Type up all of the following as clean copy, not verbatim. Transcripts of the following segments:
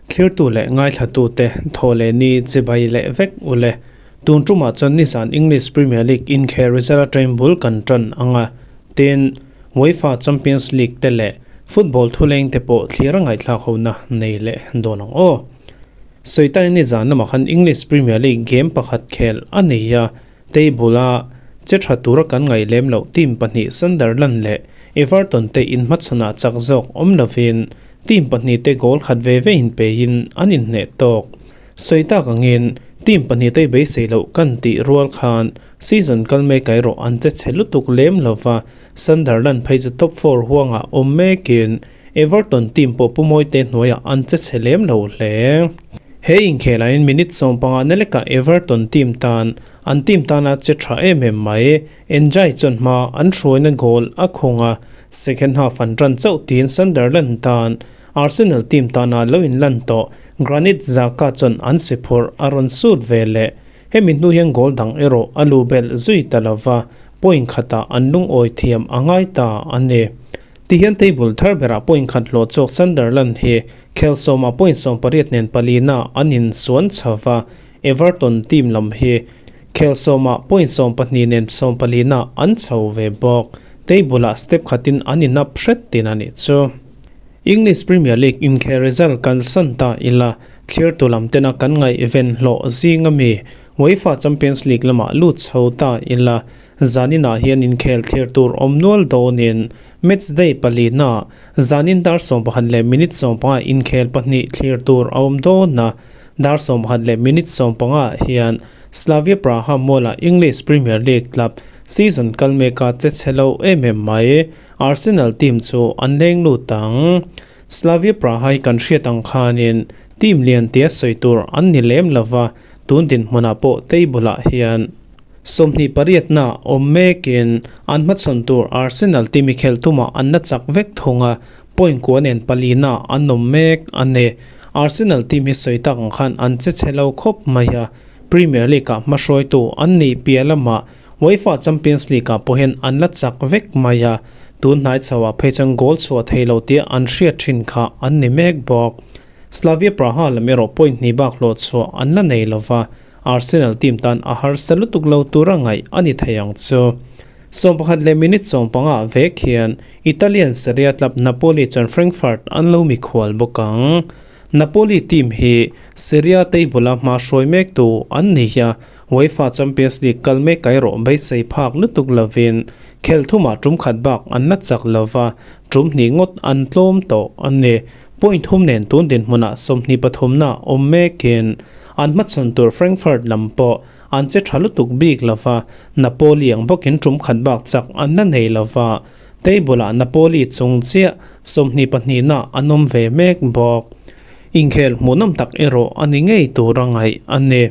Thlirtu leh ngaithlatute thaw leh ni chibai leh vek ule. Tun tumah chuan nizan English Premier League inkhel result atangin bul kan tan ang a, tin, UEFA Champions League te leh football thuleng te pawh thlir a ngaihthlak hona nei leh dawn ang aw. Sawitain nizan lamah khan English Premier League game pakhat khel a nei a, Table-a che tha tura kan ngaih lem loh team pahnih Sunderland leh Everton te inhmachhanah chak zawk awm lovin team pahnih te goal khat ve ve inpeiin an inhneh tawk. Sawi tak angin team pahnih te beisei loh kan tih rual khan season kal mek erawh an che chhe lutuk lem lova, Sunderland phei chu top four huangah awm mekin Everton team pawh Pu Mawite hnuaiah an che chhe lem lo hle. He inkhelahin minute 15 na lekah Everton team tan an team tana che tha em em mai. Enjai chuan hma an hruaina goal a khung a, second half an tan chauh tiin Sunderland tan Arsenal team tana lo inlan tawh Granit Xhaka chuan an si phurh a rawn sut ve leh. Hemi hnu hian goal dang erawh a lu belh zui ta lova, point khatah an lungawi thiam a ngai ta a ni. Tihian table thar berah point khat hlawh chhuak Sunderland hi khel sawmah point 18 nen palina an insuan chho va, Everton team lam hi khel sawmah point 12 nen sawmpalina an chho ve bawk. Table-ah step khatin an inap hret tin a nih chu. English Premier League inkhel result kalsan ta ila thlirtu lam tena kan ngaihven hlawh zing ami UEFA Champions League lamah lut chho ta ila Zaninah hian inkhel thlir tur awm nual dawnin match day palina zanin dar 11 leh minute 15 inkhel pahnih thlir tur a awm dawn a, dar 11 leh minute 15 hian Slavia Praha mualah English Premier League club season kal meka che chhe lo em em mai Arsenal team chu an leng lut ang. Slavia Praha hi kan hriat ang khanin team lian tia sawi tur an ni lem lova, tun dinhmunah pawh table ah hian 28na awm mekin an hmachhawn tur Arsenal team i khelh tumah an la chak vek thung a, point kua nen palina an awm mek a ni. Arsenal team hi sawi tak ang khan an che chhe lo khawp mai a, Premier League-ah hmahruaitu an nih piah lamah UEFA Champions League-ah pawh hian an la chak vek mai a, tun hnai chhoah phei chuan goal chhuah thei lo tia an hriat thin kha an ni mek bawk. Slavia Praha lam erawh point hnih bak hlawh chhuah an la nei lova, Arsenal team tan a harsa lutuk lo tura ngaih a ni thei ang chu. 11 leh minute 15 vek hian Italian Serie A club Napoli chuan Frankfurt an lo mikhual bawk ang. Napoli team hi Serie A table-a hma hruai mektu an ni a, UEFA Champions League kal mek erawh beisei phak lutuk lovin khel thumah tum khat bak an la chak lova, tum hnih ngawt an tlawm tawh a ni. Point thum nen tun dinhmunah 23na awm mekin an hmachhawn tur Frankfurt lam pawh an che tha lutuk bik lova, Napoli ang bawkin tum khat bak chak an la nei lova, table-ah Napoli chung chiah 22na an awm ve mek bawk. Inkhel hmuhnawm tak erawh a ni ngei tur a ngaih a ni.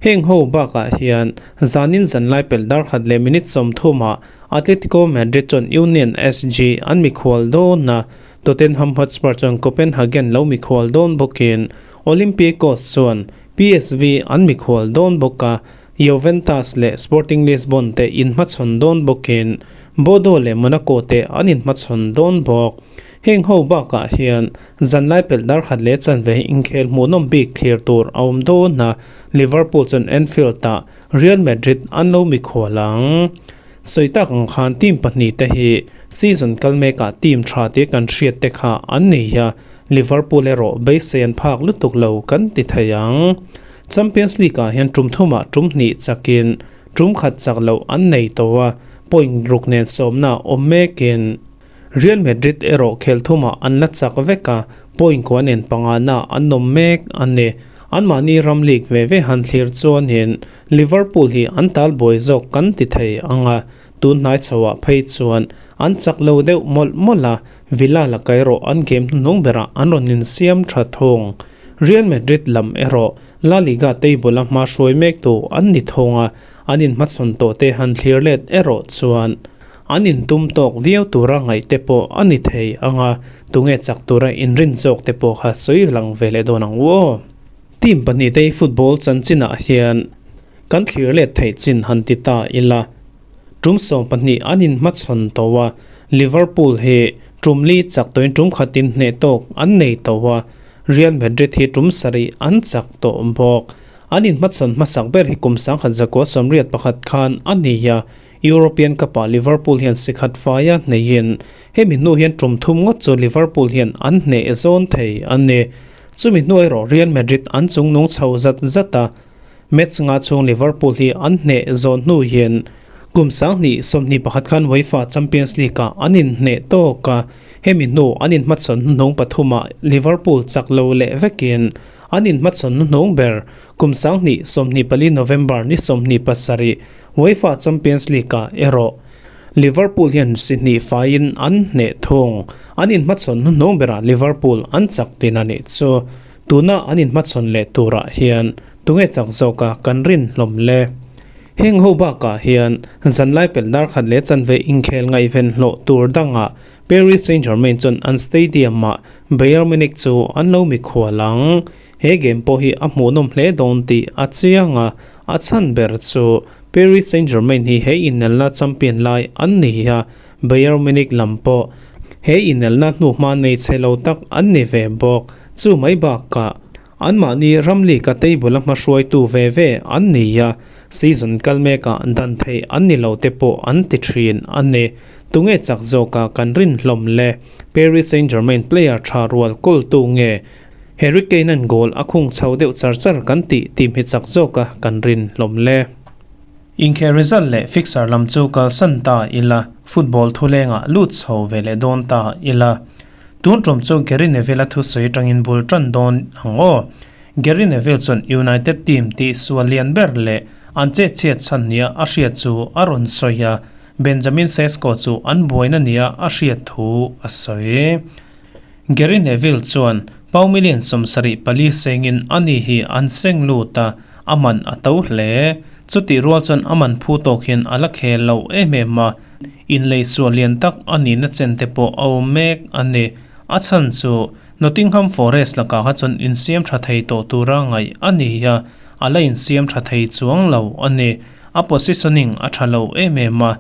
Heng ho bakah hian zanin zanlai pelh dar khat leh minute 30ah Atletico Madrid chuan Union SG an mikhual dawn a, Tottenham Hotspur chuan Copenhagen lo mikhual dawn bawkin Olympiacos chuan PSV an mikhual dawn bawk a, Juventus leh Sporting Lisbon te inhmachhawn dawn bawkin Bordeaux leh Monaco te an inhmachhawn dawn bawk. Heng ho bakah hian zanlai pelh dar khat leh chanve hi inkhel hmuhnawm bik thlir tur a awm dawn a, Liverpool chuan Anfield-ah Real Madrid an lo mikhual ang. Sawi tak ang khan team pahnih te hi season kal mekah team tha tia kan hriat te kha an ni a, Liverpool erawh beisei an phak lutuk lo kan ti thei ang. Champions League ah hian tum thumah tum hnih chakin tum khat chak loh an nei tawh a, point ruk nen sawmna awm mekin Real Madrid erawh khel thumah an la chak vek a, point kua nen pangana an awm mek a ni. Anmahni ram league ve ve han thlir chuanin Liverpool hi an tal buai zawk kan ti thei ang a, tun hnai chhoah phei chuan an chak lo deuh mawlh mawlh a, Villa la kai erawh an game hnuhnung berah an rawn insiam tha thung. Real Madrid lam erawh La Liga table a hma hruai mek tu an ni thung a, an inhmachhawn tawh te han thlir let erawh chuan an intum tawk viau tura ngaih te pawh a ni thei ang a, tunge chak tura inrin zawk te pawh kha sawi lang ve leh dawn ang u aw. Team pahnih te hi football chanchinah hian kan thlir let theih chin han ti ta ila. Tum 12 an inhmachhawn tawh a, Liverpool hi tum li chak tawhin tum khatin hneh tawk an nei tawh a, Real Madrid hi tum sarih an chak tawh bawk. An inhmachhawn hmasak ber hi kum 1981 khan a ni a, European Cup-ah Liverpool hian sikhat faia hneihin hemi hnu hian tum thum ngawt chu Liverpool hian an hneh zawn thei a ni. Chumi hnu erawh Real Madrid an chungnung chho zat zat a, Match nga chhung Liverpool hi an hneh zawn hnu hian kum 2021 khan UEFA Champions League-ah an inhneh tawk a, hemi hnu an inhmachhawn hnuhnung pathumah Liverpool chak lo leh vekin an inhmachhawn hnuhnung ber kum 2024 November ni 27 UEFA Champions League-ah erawh Liverpool hian si hnih faiin an hneh thung. An inhmachhawn hnuhnung berah Liverpool an chak tin a nih chu. Tuna an inhmachhawn leh turah hian tunge chak zawka kan rin hlawm le? Heng ho bakah hian zanlai pelh dar khat leh chanve inkhel ngaihven hlawh tur dangah Paris Saint-Germain chuan an stadium-ah Bayern Munich chu an lo mikhual ang. He game pawh hi a hmuhnawm hle dawn tih a chiang a, a chhan ber chu Paris Saint-Germain hi he inelna champion lai an ni a, Bayern Munich lam pawh he inelna hnuhma nei chhe lo tak an ni ve bawk. Chu mai bakah anmahni ram league a table a hmahruaitu ve ve an ni a, season kal mekah dan theih an ni lo te pawh an ti thin a ni. Tunge chak zawka kan rin hlawm le? Paris Saint-Germain player tha rual kawltu nge Harry Kane-a'n goal a khung chho deuh char char kan tih team hi chak zawka kan rin hlawm le. Inkhel result leh fixture lam chu kalsan ta ila, football thulengah lut chho ve leh dawn ta ila. Tun tum chu Gary Neville-a thusawi atangin bul tan dawn ang aw. Gary Neville chuan United team tih sual lian ber leh an chetchhiat chhan nia a hriat chu a rawn sawi a, Benjamin Sesko chu an buaina nia a hriat thu a sawi. Gary Neville chuan Pau million 74 sengin ani hi an seng lut a, a man a to hle. Chutih rual chuan a man phu tawk hian a la khel lo em em a, inlei sual lian tak a nihna chen te pawh a awm mek a ni. A chhan chu Nottingham Forest lakah kha chuan insiam tha thei tawh tura ngaih a ni a, a la insiam tha thei chuang lo a ni. A positioning a tha lo em em a,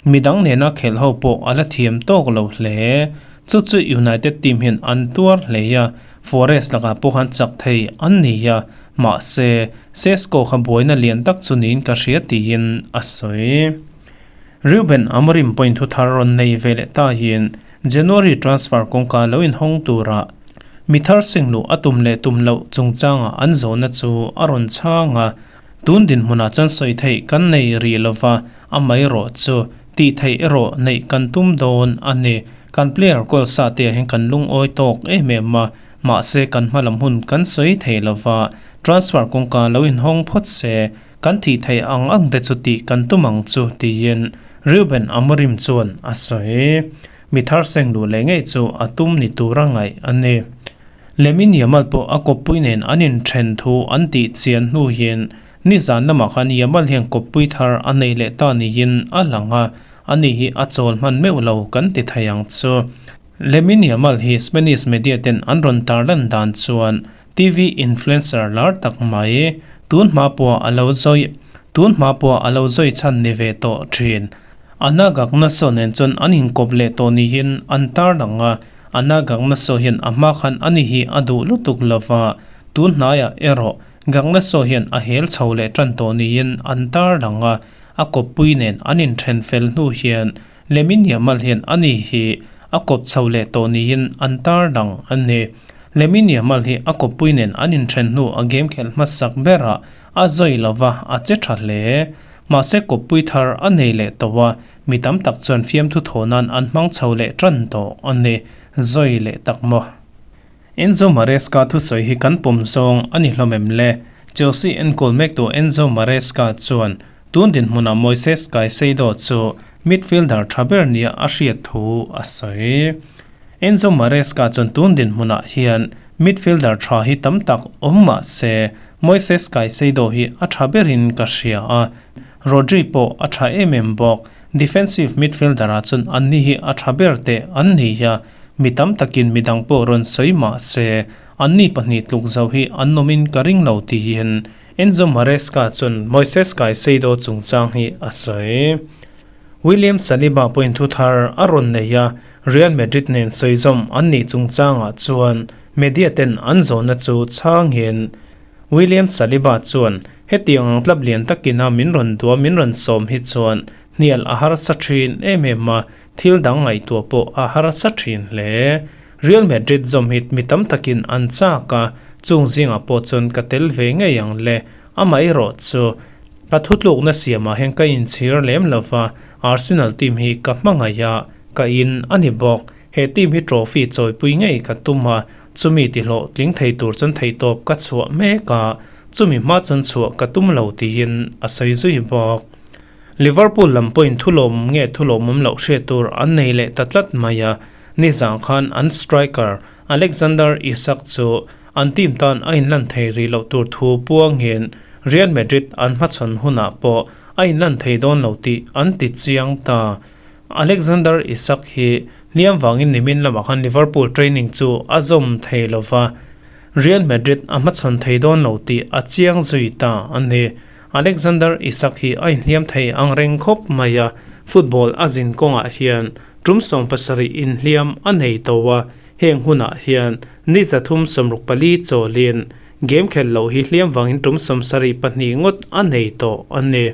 midang nena khelh ho pawh a la thiam tawk lo hle. Chu chu United team hian an tuar hle a, Forest lakah pawh khan chak thei an ni a, mahse Sesko kha buaina lian tak chu niin ka hria tiin a sawi. Ruben Amorim point thu thar rawn nei ve leh ta hian January transfer kawngka lo inhawng tura mi thar seng luh a tum leh tum loh chungchangah an zawhna chu a rawn chhang a, tun dinhmunah chuan sawi theih kan nei rih lova, amaherawh chu Tih theih erawh neih kan tum dawn a ni. Kan player goal sa te ah hian kan lungawi tawk em em a, mahse kan hma lam hun kan sawi thei lova, transfer kawngka lo inhawng phawt se, kan thih theih ang ang te chu tih kan tum ang chu tiin Ruben Amorim chuan a sawi. Mi thar seng luh leh ngei chu a tum ni tura ngaih a ni. Lamine Yamal pawh a kawppui nen an inthen thu an tih chian hnu hian Nizan lamah khan Yamal hian kawppui thar a nei leh ta niin a lang a, ani hi a chawl hman meuh lo kan ti thei ang chu. Lamine Yamal hi Spanish media ten an rawn tarlan dan chuan TV influencer lar tak mai, tun hma pawh a lo zawi tun hma pawh a lo zawi chhan ni ve tawh thin. Ana Gagnasso nen chuan an inkawp leh tawh niin an tarlang a, Ana Gagnasso hian a hma khan ani hi a duh lutuk lova, tun hnaiah erawh Gagnasso hian a hel chho leh tan tawh niin an tar lang a, a kawppui nen an inthen fel hnu hian Lamine Yamal hian ani hi a kawp chho leh tawh niin an tar lang a ni. Lamine Yamal hi a kawppui nen an inthen hnu a game khelh hmasak berah a zawi lova a che tha hle. Mahse kawppui thar a nei leh tawh a, mi tam tak chuan fiamthu thaw nan an hmang chho leh tan tawh a ni. Zawi leh tak maw? Enzo Maresca thusawi hi kan pawm zawng a ni hlawm em le? Chelsea enkawl mektu Enzo Maresca chuan tun dinhmunah Moises Caicedo chu midfielder tha ber nia a hriat thu a sawi. Enzo Maresca chuan tun dinhmunah hian midfielder tha hi tam tak awm mah se Moises Caicedo hi a tha berin ka hria a, Rodri pawh a tha em em bawk. Defensive midfielder-ah chuan anni hi a tha ber teh an ni a, Mi tam takin midang pawh rawn sawi mah se, anni pahnih tluk zo hi an awmin ka ring lo tiin Enzo Maresca chuan Moises Caicedo chungchang hi a sawi. William Saliba pawhin thu thar a rawn nei a, Real Madrid nen sawizawm an nih chungchangah chuan media ten an zawhna chu chhangin William Saliba chuan hetiang ang tlap lian takina min rawn dua min rawn sawm hi chuan hnial a harsa thin em em a, thil dang ngaihtuah pawh a harsa thin hle. Real Madrid zawm hi mi tam takin an chak a, chung zingah pawh chuan ka tel ve ngei ang le. Amaherawh chu ka thutlukna siamah hian ka inchhir lem lo va, Arsenal team hi ka hmangaih a, ka in a ni bawk. He team hi trophy chawipui ngei ka tum a, chumi tihlawh tling thei tur chuan theihtawp ka chhuah mek a, chumi hma chuan chhuah ka tum lo tiin a sawi zui bawk. Liverpool lam pawhin thulawm nge thulawmawm loh hriat tur an nei leh ta tlat mai a, nizan khan an striker Alexander Isak chu an team tan a inlan thei rih loh tur thu puangin Real Madrid an hmachhawn hunah pawh a inlan thei dawn lo tih an ti chiang ta. Alexander Isak hi hliam vangin nimin lamah khan Liverpool training chu a zawm thei lo va, Real Madrid a hmachhawn thei dawn lo tih a chiang zui ta a ni. Alexander Isak hi a inhliam thei ang reng khawp mai a, football a zin kawngah hian tum 70 inhliam a nei to a, heng hunah hian ni 364 chawlin game khelh loh hi hliam vangin tum 72 ngawt a nei tawh a ni.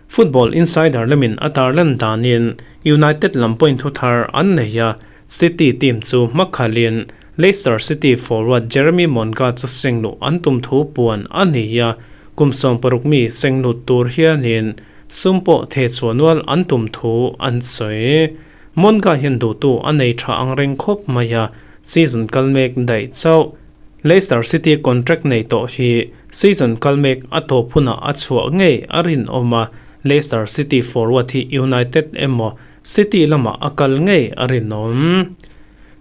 Football Insider lamin a tarlan danin United lam point thu thar an nei a, City team chu hmakhalin Leicester City forward Jeremy Monga chu sengluh an tum thu puan a ni a, kum 60 mi senglut tur hianin sum pawh theh chhuah nual an tum thu an sawi. Monga hian duhtu a nei tha ang reng khawp mai a, season kal mek daih chauh. Leicester City contract nei tawh hi season kal mek a tawp hunah a chhuah ngei a rinawm a, Leicester City forward hi United emaw City lamah a kal ngei a rinawm.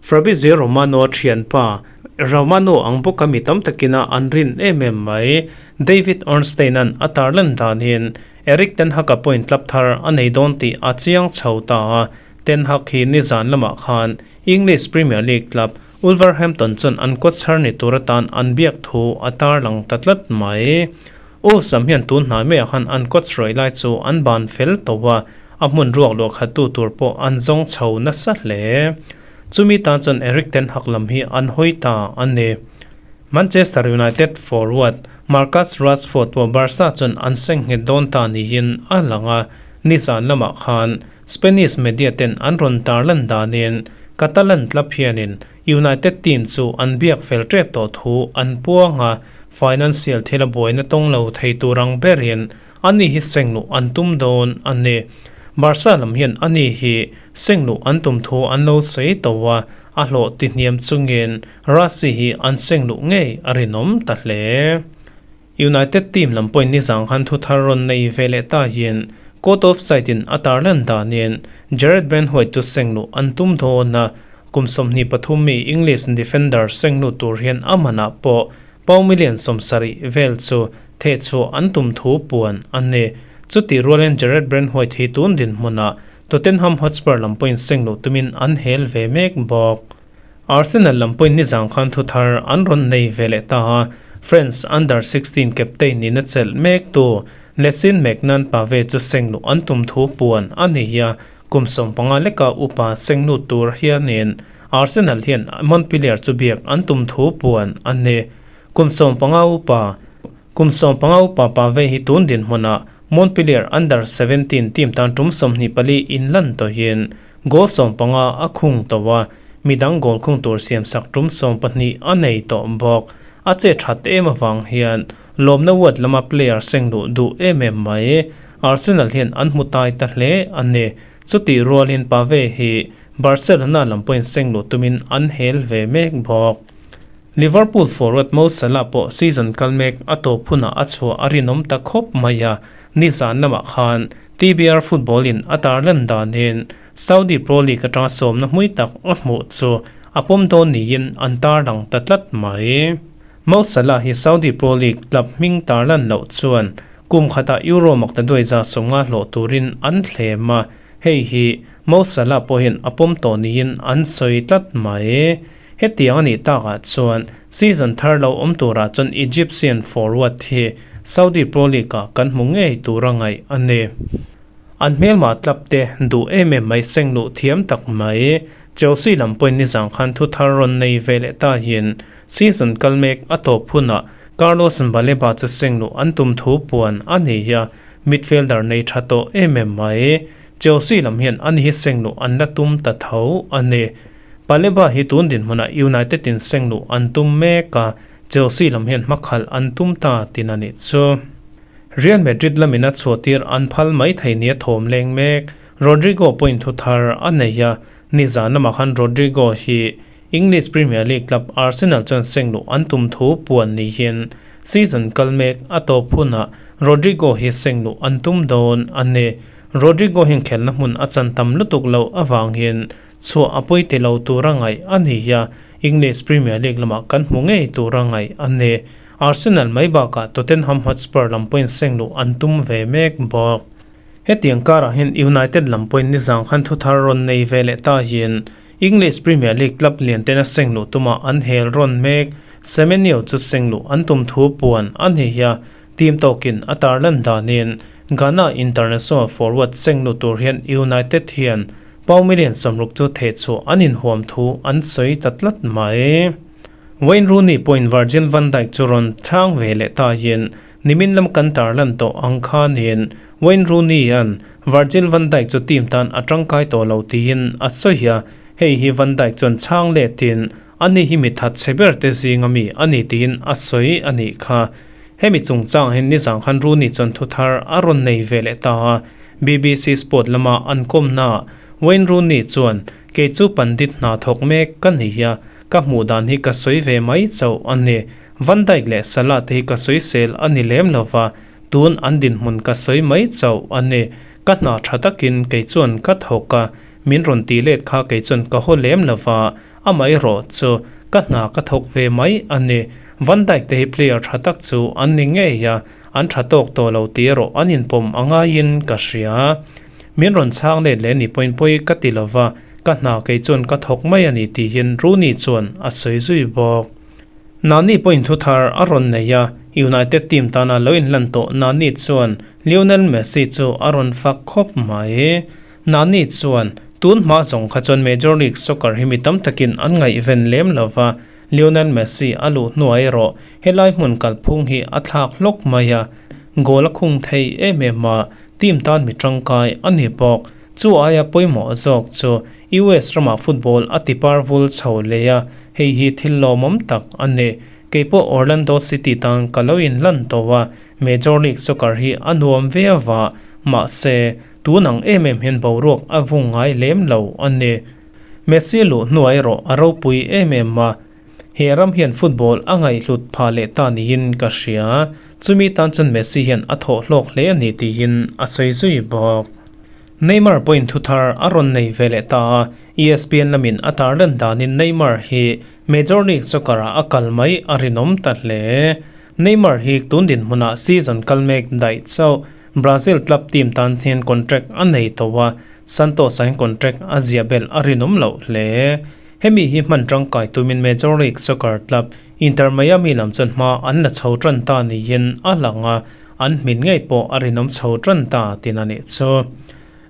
Fabrizio Romano thianpa, Romano ang bawka mi tam takina an rin em em mai. David Ornstein-a'n a tarlan danin Erik ten Hag-a point tlap thar a nei dawn tih a chiang chho ta a, Ten Hag hi nizan lamah khan English Premier League club Wolverhampton chuan an kawtchhar ni tur atan an biak thu a tarlang ta tlat mai. Wolves lam hian tun hnai maiah khan an kawtchhrawi lai chu an ban fel tawh a, a hmun ruak luah khattu tur pawh an zawng chho nasa hle. Chumi tan chuan Erik ten Hag lam hi an hawi ta a ni. Manchester United forward Marcus Rashford pawh Barca chuan an seng nghet dawn ta niin a lang a, nizan lamah khan Spanish media ten an rawn tarlan danin Catalan club hianin United team chu an biak fel tep tawh thu an puang a, financial thil a buaina tawng lo thei tur ang berin ani hi sengluh an tum dawn a ni. Barca lam hian ani hi sengluh an tum thu an lo sawi tawh a, a hlawh ti hniam chungin Rasi hi an sengluh ngei a rinawm ta hle. United team lam pawhin nizang khan thu thar rawn nei ve leh ta hian Court of Side in a tarlan danin Jarrad Branthwaite chu sengluh an tum dawn a, kum 23 mi English defender sengluh tur hian a manah pawh Pau million 70 vel chu theh chhuah an tum thu puan a ni. Chutih rualin Jarrad Branthwaite hi tun dinhmunah Tottenham Hotspur lam pawhin sengluh tumin an hel ve mek bawk. Arsenal lam pawhin nizang khan thu thar an rawn nei ve leh ta a, France Under 16 captain nihna chelh mek tu Lesin Megnan Pave chu sengluh an tum thu puan a ni a, kum 15 leka upa senglut tur hianin Arsenal hian Montpellier chu biak an tum thu puan a ni. Kum 15 upa Kum 15 upa Pave hi tun dinhmunah Montpellier Under 17 team tan tum 24 inlan tawhin goal 15 a khung tawh a, midang goal khung tur siamsak tum 12 a nei tawh bawk. A che that em avang hian lawmna ward lama player seng luh duh em em mai. Arsenal hian an hmu tai ta hle a ni. Chutih rualin Pave hi Barcelona lam pawhin seng luh tumin an hel ve mek bawk. Liverpool forward Mo Salah pawh season kal mek a tawp hunah a chhuah a rinawm ta khawp mai a, nizan lamah khan TBR Football in a tarlan danin Saudi Pro League atanga sawmna hmui tak a hmuh chu a pawm dawn niin an tarlang ta tlat mai. Mo Salah hi Saudi Pro League club hming tarlan loh chuan kum khatah Euro makta duai za 50 hlawh turin an thlem a, hei hi Mo Salah pawhin a pawm tawh niin an sawi tlat mai. Hetiang a nih takah chuan season thar lo awm turah chuan Egyptian forward hi Saudi Pro League-ah kan hmu ngei tur a ngaih a ni. An hmelma club te duh em em mai seng luh thiam tak mai. Chelsea lam pawhin nizan khan thu thar rawn nei ve leh ta hian season kal mek a tawp hunah Carlos Baleba chu seng luh an tum thu puan a nei a, midfielder nei tha tawh em em mai. Chelsea lam hian ani hi seng luh an la tum ta tho a ni. Baleba hi tun dinhmunah United in seng luh an tum mek a, Chelsea lam hian hmakhalh an tum ta tin a nih chu. Real Madrid lamin a chhuahtir an phal mai thei nia thawm leng mek. Rodrygo pawhin thu thar a nei a, nizan lamah khan Rodrygo hi English Premier League club Arsenal chuan seng luh an tum thu puan niin season kal mek a tawp hunah Rodrygo hi seng luh an tum dawn a ni. Rodrygo hian khelna hmun a chan tam lutuk loh avangin chhuah a pawi ti lo tura ngaih a ni a, English Premier League lamah kan hmu ngei tura ngaih a ni. Arsenal mai bakah Tottenham Hotspur lam pawhin seng luh an tum ve mek bawk. Hetiang karah hian United lam pawhin nizang khan thuthar rawn nei ve leh ta hian English Premier League club lian tena seng luh tuma an hel rawn mek. Semenyo chu seng luh an tum thu puan a ni a, team tawkin a tarlan danin Ghana international forward seng luh tur hian United hian pound million 60 chu thehchhuah an inhuam thu an sawi ta tlat mai. Wayne Rooney pawhin Virgil van Dijk chu rawn chhang ve leh ta hian nimin lam kan tarlan tawh ang khanin Wayne Rooney-a'n Virgil van Dijk chu team tan a tangkai tawh lo tiin a sawi a, hei hi Van Dijk chuan chhang letin ani hi mi that chhe ber te zinga mi a ni tiin a sawi a nih kha. Hemi chungchang hian nizang khan Rooney chuan thuthar a rawn nei ve leh ta a, BBC Sport lama an kawmnaah Wayne Rooney chuan Kei chu pandit hna thawk mek ka nei a, ka hmuh dan hi ka sawi ve mai chauh a ni. Van Dijk leh Salah te hi ka sawi sel a ni lem lo va, tun an dinhmun ka sawi mai chauh a ni. Ka hna tha takin kei chuan ka thawk a, min rawn tih let kha kei chuan ka haw lem lo va, amaherawh chu ka hna ka thawk ve mai a ni. Van Dijk te hi player tha tak chu an ni ngei a, an tha tawk tawh lo tih erawh an inpawm a ngaiin ka hria. Min rawn chhang let leh ni pawhin pawi ka ti lo va, ka hna kei chuan ka thawk mai a ni tihin Rooney chuan a sawi zui bawk. Nani pawhin thu thar a rawn nei a, United team tana lo inhlan tawh Nani chuan Lionel Messi chu a rawn fak khawp mai. Nani chuan, Tun hma zawng kha chuan Major League Soccer hi mi tam takin an ngaihven lem lo va, Lionel Messi a luh hnuai erawh helai hmun kalphung hi a thlak hlawk mai a, goal a khung thei em em a, Team tan mi tangkai a ni bawk. Chu aia pawimawh zawk chu US ramah football a ti par vul chho leh a, hei hi thil lawmawm tak a ni. Keipawh Orlando City tan ka lo inlan tawh a, Major League Soccer hi a nuam ve ava, mahse, tun ang em em hian boruak a vung ngai lem lo a ni. Messi luh hnuai erawh a ropui em em a. He ram hian football a ngaihhlut phah leh ta niin ka hria. Chumi tan chuan Messi hian a thawh hlawk hle a ni tiin a sawi zui bawk. Neymar pawhin thu thar a rawn nei ve leh ta a, ESPN lamin a tarlan danin Neymar hi Major League Soccer-ah a kal mai a rinawm ta hle. Neymar hi tun dinhmunah season kal mek daih chauh Brazil club team tan hian contract a nei tawh a, Santos-ah hian contract a ziah belh a rinawm loh hle. Hemi hi hman tangkai tumin Major League Soccer club Inter Miami lam chuan hma an la chho tan ta niin a lang a, an hmin ngei pawh a rinawm chho tan ta tin a nih chu.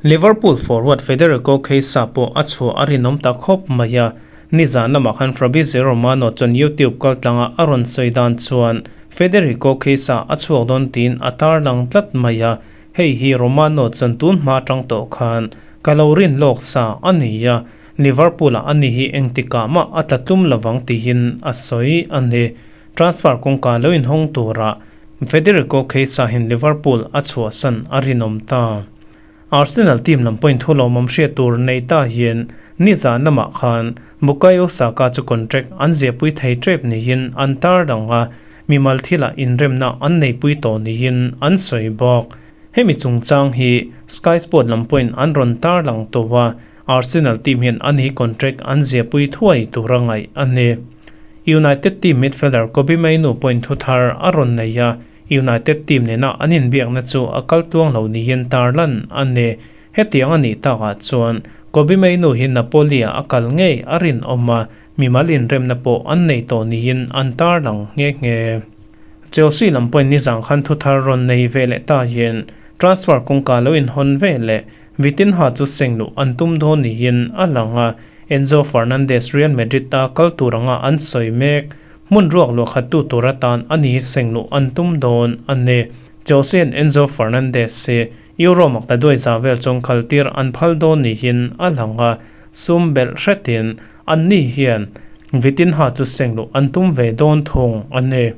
Liverpool forward Federico Chiesa pawh a chhuah a rinawm ta khawp mai a, nizan lamah khan Fabrizio Romano chuan YouTube kaltlanga a rawn sawi dan chuan Federico Chiesa a chhuak dawn tiin a tarlang tlat mai a, hei hi Romano chuan tun hma atang tawh khan ka lo rin lawk sa a ni a, Liverpool-ah ani hi engtikah mah a tla tlum lovang tihin a sawi a ni. Transfer kawngka lo inhawng turah Federico Chiesa hian Liverpool a chhuahsan a rinawm ta. Arsenal team lam pawhin thu lawmawm hriat tur nei ta hian nizan lamah khan Bukayo Saka chu contract an ziahpui thei tep niin an tarlang a, mimal thilah inremna an neipui tawh niin an sawi bawk. Hemi chungchang hi Sky Sport lam pawhin an rawn tarlang tawh a, Arsenal team hian a ni contract an ziahpui thuai tura ngaih a ni. United team midfielder Kobbie Mainoo pawhin thu thar a rawn nei a, United team nena an inbiakna chu a kal tluang lo niin tarlan a ni. Hetiang a nih takah chuan Kobbie Mainoo hi Napoli-ah a kal ngei a rinawm a, mimal inremna pawh an nei tawh niin an tarlang nghe nghe. Chelsea lam pawhin nizang khan thu thar rawn nei ve leh ta hian Transfer kawngka lo inhawn ve leh Vitinha chu seng luh an tum dawn niin a lang a, Enzo Fernandez Real Madrid a kal tur anga an sawi mek. Hmun ruak luah khattu tur atan a ni seng luh an tum dawn a ni. Chelsea-in Enzo Fernandez hi Euro makta duai za vel chuan khaltir an phal dawn niin a lang a, sum belh hretin anni hian Vitinha chu seng luh an tum ve dawn thung a ni.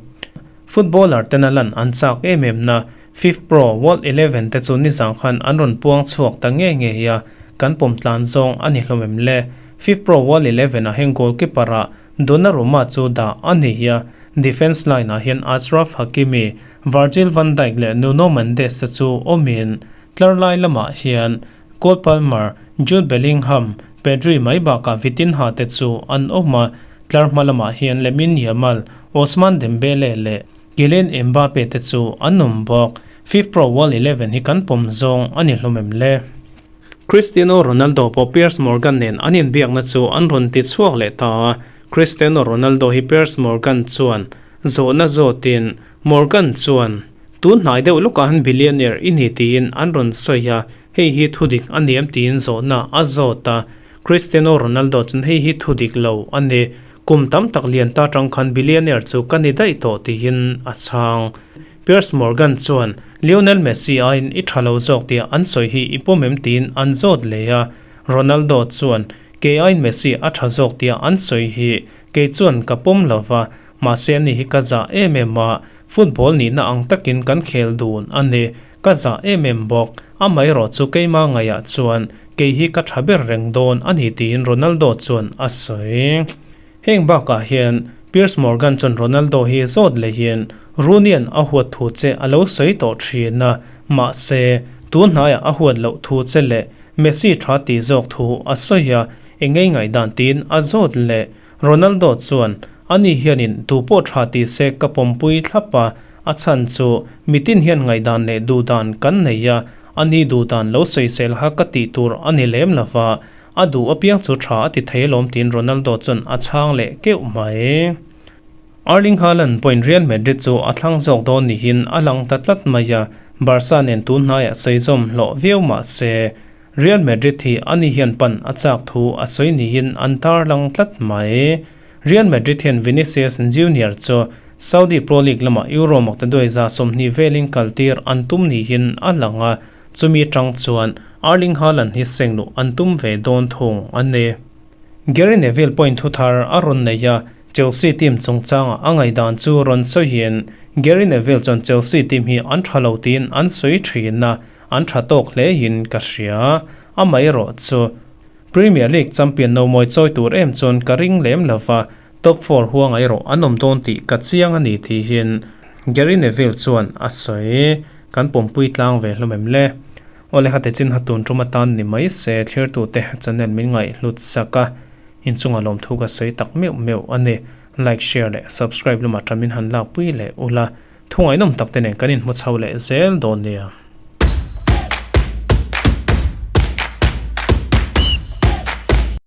Footballer tena lan an chak em em na FIFPro World Eleven te chu nizang khan an rawn puang chhuak ta ngei ngei a, kan pawm tlan zawng a ni hlawm em le? FIFPro World Eleven ah hian goalkeeper ah Donnarumma chu dah a ni a, defence line ah hian Achraf Hakimi, Virgil van Dijk leh Nuno Mendes te chu awmin tlar lai lamah hian Cole Palmer, Jude Bellingham, Pedri mai bakah Vitinha te chu an awm a, tlar hma lamah hian Lamine Yamal, Ousmane Dembele leh Kylian Mbappe te chu an awm bawk. FIFPro World Eleven hi kan pawm zawng a ni hlawm em le? Cristiano Ronaldo pawh Piers Morgan nen an inbiakna chu an rawn ti chhuak leh ta a, Cristiano Ronaldo hi Piers Morgan chuan zawhna zawtin Morgan chuan tun hnai deuh lawkah han billionaire i ni tiin an rawn sawi a, hei hi thudik a ni em tiin zawhna a zawt a, Cristiano Ronaldo chuan hei hi thudik lo a ni. Kum tam tak lian ta tang khan billionaire chu ka ni daih tawh tiin a chhang. Piers Morgan chuan Lionel Messi aiin i tha lo zawk tia an sawi hi i pawm em tiin an zawt leh a. Ronaldo chuan kei aiin Messi a tha zawk tia an sawi hi kei chuan ka pawm lo va, mahse ani hi ka zah em em a, football nihna ang takin kan khel dun a ni, ka zah em em bawk. Amaherawh chu keima ngaihah chuan Kei hi ka tha ber reng dawn a ni tiin Ronaldo chuan a sawi. Heng bakah hian Piers Morgan chuan Ronaldo hi zawt lehin Rooney-a'n a huat thu che a lo sawi tawh thin a, mahse tun hnaiah a huat loh thu che leh Messi tha tih zawk thu a sawi a, engei ngaihdan tiin a zawt leh. Ronaldo chuan, Ani hianin tu pawh tha ti se ka pawmpui thlap a, a chhan chu mitin hian ngaihdan leh duhdan kan nei a, A ni duh dan lo sawisel kha ka tih tur a ni lem lo va, a duh apiang chu tha a ti thei alawm tiin Ronaldo chuan a chhang leh keuh mai. Erling Haaland pawhin Real Madrid chu a thlang zawk dawn niin a lang ta tlat mai a, Barca nen tun hnaiah sawi zawm hlawh viau mah se, Real Madrid hi a ni hian pan a chak thu a sawi niin an tarlang tlat mai. Real Madrid hian Vinicius Junior chu Saudi Pro League lamah Euro maktaduai 20 velin kaltir an tum niin a lang a, chumi atang chuan Erling Haaland hi seng luh an tum ve dawn thung a ni. Gary Neville pawhin thuthar a rawn nei a, Chelsea team chungchanga a ngaihdan chu rawn sawiin Gary Neville chuan Chelsea team hi an tha lo tiin an sawi thin a, an tha tawk hlein ka hria. Amaherawh chu Premier League champion no mawi chawi tur em chuan ka ring lem lo va, top four huanga erawh an awm dawn tih ka chiang a ni tihin Gary Neville chuan a sawi. Kan pawmpui tlang ve hlawm em le? Awle hate chin ha tun tum atan ni mai se thlirtute channel min ngaihhlut sak a, inchunga lawmthu ka sawi tak meuh meuh a ni. Like, share leh subscribe lamah tha min han lakpui leh ula, thu ngaihnawm tak te nen kan inhmu chho leh zel dawn nia.